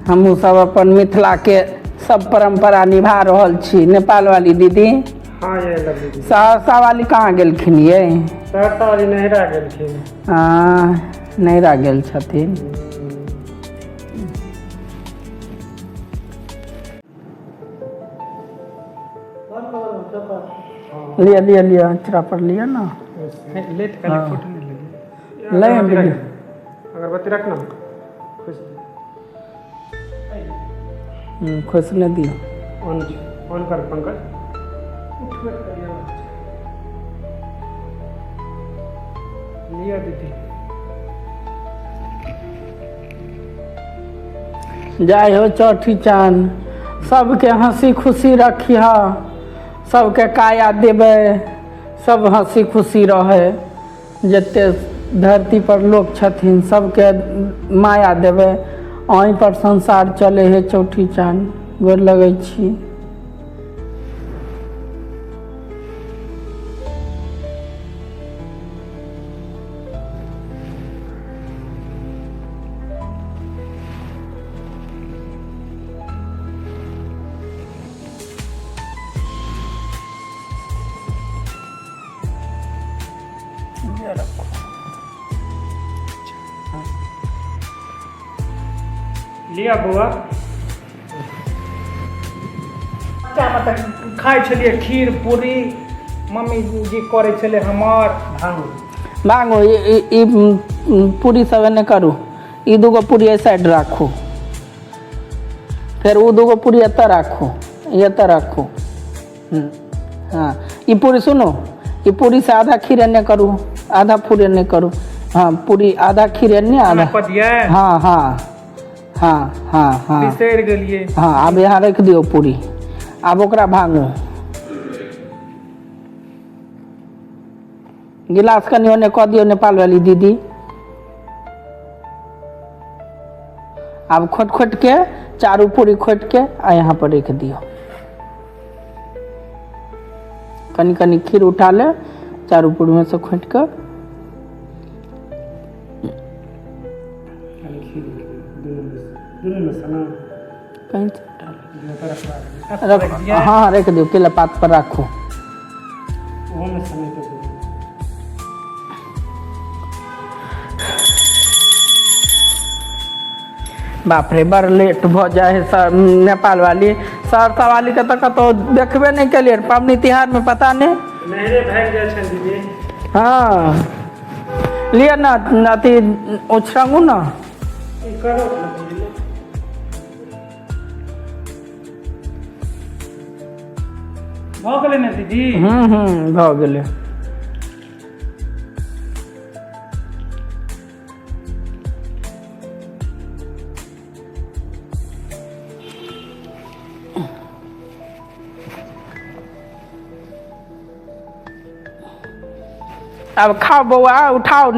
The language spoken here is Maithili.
हमहूँ सब अपन मिथिलाके सब परम्परा निभा रहल छी। नेपाल वाली दीदी। हाँ ये लवली दीदी। सहरसा वाली कहाँ गेलखिन ये? सहरसा वाली नैहरा गेलखिन। हाँ, नैहरा गेल छथिन। लिअ लिअ लिअ, अचरा पर लिअ ना। लेट कर फोटो नहीं लगी। ले दीदी। अगरबत्ती रखना। खुश खोसने दियौ। ऑन ऑन कर पंकज। लिया दीदी। जय हो चौठी चांद, सबके हंसी खुशी रखिह, सबके काया देबै, सब हंसी खुशी रहे। जते धरती पर लोग छथिन सबके माया देबै, अहीं पर संसार चले हे चौठी चांद। गोर लगै छी। लिया बौआ। बच्चामे तऽ खाइ छलियै खीर पूरी, मम्मी जी करै छलै हमर। भांगू भांगू, ई पूरी सब एने करू, ई दूगो पूरी एहि साइड राखू, फेर ओ दूगो पूरी एतऽ राखू, ई एतऽ राखू। हाँ, ई पूरी सुनू, ई पूरी से आधा खीर एने करू, आधा पूरी एने करू। हाँ, पूरी आधा खीर एने आधा कऽ दियै। हाँ हाँ हाँ हाँ हाँ। बिसरि गेलियै। हाँ, आब यहाँ राखि दियौ पूरी। आब ओकरा भांगू, गिलास कनि ओने कऽ दियौ नेपाल वाली दीदी। आब खोट खोट के चारू पूरी खोट के आ यहाँ पर राखि दियौ। कनि कनि खीर उठा ले चारू पूरी में से खोटि कऽ। कनि खीर दुनू में से ना कहीं से उठा ले। रख रख, हाँ हाँ, राखि दियौ, केला पात पर राखू। ओहोमे समय तऽ दियौ। बाप रे, बड़ लेट भऽ जाइ है सर। नेपाल वाली, सहरसा वाली के तऽ कतहु देखबे नहि केलियै पबनी तिहारमे, पता नहि। नैहरे भागि जाइ छनि दीदी। हाँ, लिअ ने, अथी उछरंगू ने। ई करो ने दीदी। भऽ गेलै ने दीदी? हूँ हूँ, भऽ गेलै। आब खाउ बौआ, उठाउ।